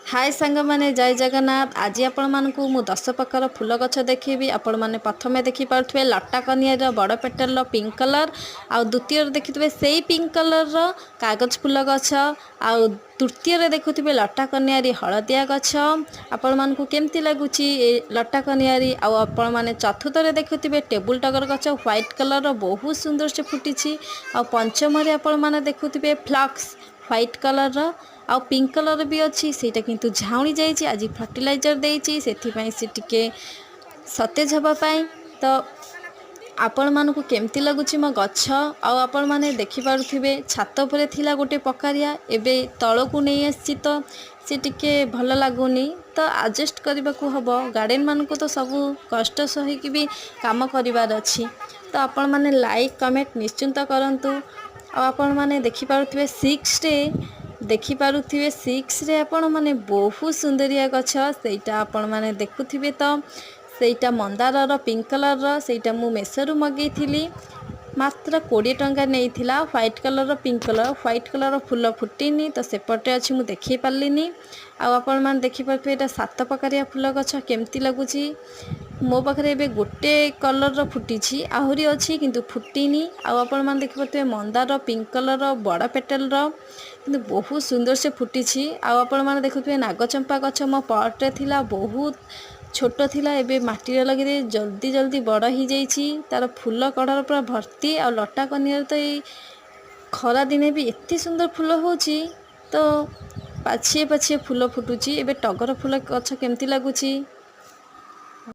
ହାଏ ସାଙ୍ଗମାନେ, ଜୟ ଜଗନ୍ନାଥ। ଆଜି ଆପଣମାନଙ୍କୁ ମୁଁ 10 ପ୍ରକାର ଫୁଲ ଗଛ ଦେଖେଇବି। ଆପଣମାନେ ପ୍ରଥମେ ଦେଖିପାରୁଥିବେ ଲଟା କନିଆର ବଡ଼ ପେଟାଲର ପିଙ୍କ କଲର୍, ଆଉ ଦ୍ୱିତୀୟରେ ଦେଖିଥିବେ ସେଇ ପିଙ୍କ କଲର୍ର କାଗଜ ଫୁଲ ଗଛ, ଆଉ ତୃତୀୟରେ ଦେଖୁଥିବେ ଲଟା କନିଆରୀ ହଳଦିଆ ଗଛ। ଆପଣମାନଙ୍କୁ କେମିତି ଲାଗୁଛି ଏ ଲଟା କନିଆରୀ? ଆଉ ଆପଣମାନେ ଚତୁର୍ଥରେ ଦେଖୁଥିବେ ଟେବୁଲ ଟଗର ଗଛ, ହ୍ୱାଇଟ୍ କଲର୍ର, ବହୁତ ସୁନ୍ଦର ସେ ଫୁଟିଛି। ଆଉ ପଞ୍ଚମରେ ଆପଣମାନେ ଦେଖୁଥିବେ ଫ୍ଲକ୍ସ, ହ୍ୱାଇଟ୍ କଲର୍ର ଆଉ ପିଙ୍କ କଲର୍ ବି ଅଛି। ସେଇଟା କିନ୍ତୁ ଝାଉଁଳି ଯାଇଛି। ଆଜି ଫର୍ଟିଲାଇଜର୍ ଦେଇଛି, ସେଥିପାଇଁ ସେ ଟିକେ ସତେଜ ହେବା ପାଇଁ। ତ ଆପଣମାନଙ୍କୁ କେମିତି ଲାଗୁଛି ମୋ ଗଛ? ଆଉ ଆପଣମାନେ ଦେଖିପାରୁଥିବେ, ଛାତ ଉପରେ ଥିଲା ଗୋଟେ ପକାରିଆ, ଏବେ ତଳକୁ ନେଇ ଆସିଛି, ତ ସେ ଟିକେ ଭଲ ଲାଗୁନି। ତ ଆଡ଼ଜଷ୍ଟ କରିବାକୁ ହେବ। ଗାର୍ଡ଼େନମାନଙ୍କୁ ତ ସବୁ କଷ୍ଟ ସହିକି ବି କାମ କରିବାର ଅଛି। ତ ଆପଣମାନେ ଲାଇକ୍, କମେଣ୍ଟ ନିଶ୍ଚିନ୍ତ କରନ୍ତୁ। ଆଉ ଆପଣମାନେ ଦେଖିପାରୁଥିବେ ସିକ୍ସରେ, ଦେଖିପାରୁଥିବେ ସିକ୍ସରେ ଆପଣମାନେ ବହୁତ ସୁନ୍ଦରିଆ ଗଛ। ସେଇଟା ଆପଣମାନେ ଦେଖୁଥିବେ ତ, ସେଇଟା ମନ୍ଦାରର ପିଙ୍କ କଲର୍ର। ସେଇଟା ମୁଁ ମେସୋରୁ ମଗେଇଥିଲି, ମାତ୍ର 20 ଟଙ୍କା ନେଇଥିଲା। ହ୍ୱାଇଟ୍ କଲର୍ର, ପିଙ୍କ କଲର୍, ହ୍ୱାଇଟ୍ କଲର୍ର ଫୁଲ ଫୁଟିନି, ତ ସେପଟେ ଅଛି, ମୁଁ ଦେଖେଇ ପାରିଲିନି। ଆଉ ଆପଣମାନେ ଦେଖିପାରୁଥିବେ, ଏଇଟା ସାତ ପ୍ରକାରିଆ ଫୁଲ ଗଛ। କେମିତି ଲାଗୁଛି? ମୋ ପାଖରେ ଏବେ ଗୋଟେ କଲର୍ର ଫୁଟିଛି, ଆହୁରି ଅଛି କିନ୍ତୁ ଫୁଟିନି। ଆଉ ଆପଣମାନେ ଦେଖିପାରୁଥିବେ ମନ୍ଦାର ପିଙ୍କ କଲର୍ର ବଡ଼ ପେଟାଲର, କିନ୍ତୁ ବହୁତ ସୁନ୍ଦର ସେ ଫୁଟିଛି। ଆଉ ଆପଣମାନେ ଦେଖୁଥିବେ ନାଗଚମ୍ପା ଗଛ, ମୋ ପଟ୍ରେ ଥିଲା, ବହୁତ ଛୋଟ ଥିଲା। ଏବେ ମାଟିରେ ଲଗେଇଦେଇ ଜଲ୍ଦି ଜଲ୍ଦି ବଡ଼ ହେଇଯାଇଛି। ତାର ଫୁଲ କଢ଼ର ପୁରା ଭର୍ତ୍ତି। ଆଉ ଲଟା କନିଆରେ ତ ଏଇ ଖରାଦିନେ ବି ଏତେ ସୁନ୍ଦର ଫୁଲ ହେଉଛି, ତ ପାଛିଏ ପାଛିଏ ଫୁଲ ଫୁଟୁଛି। ଏବେ ଟଗର ଫୁଲ ଗଛ କେମିତି ଲାଗୁଛି?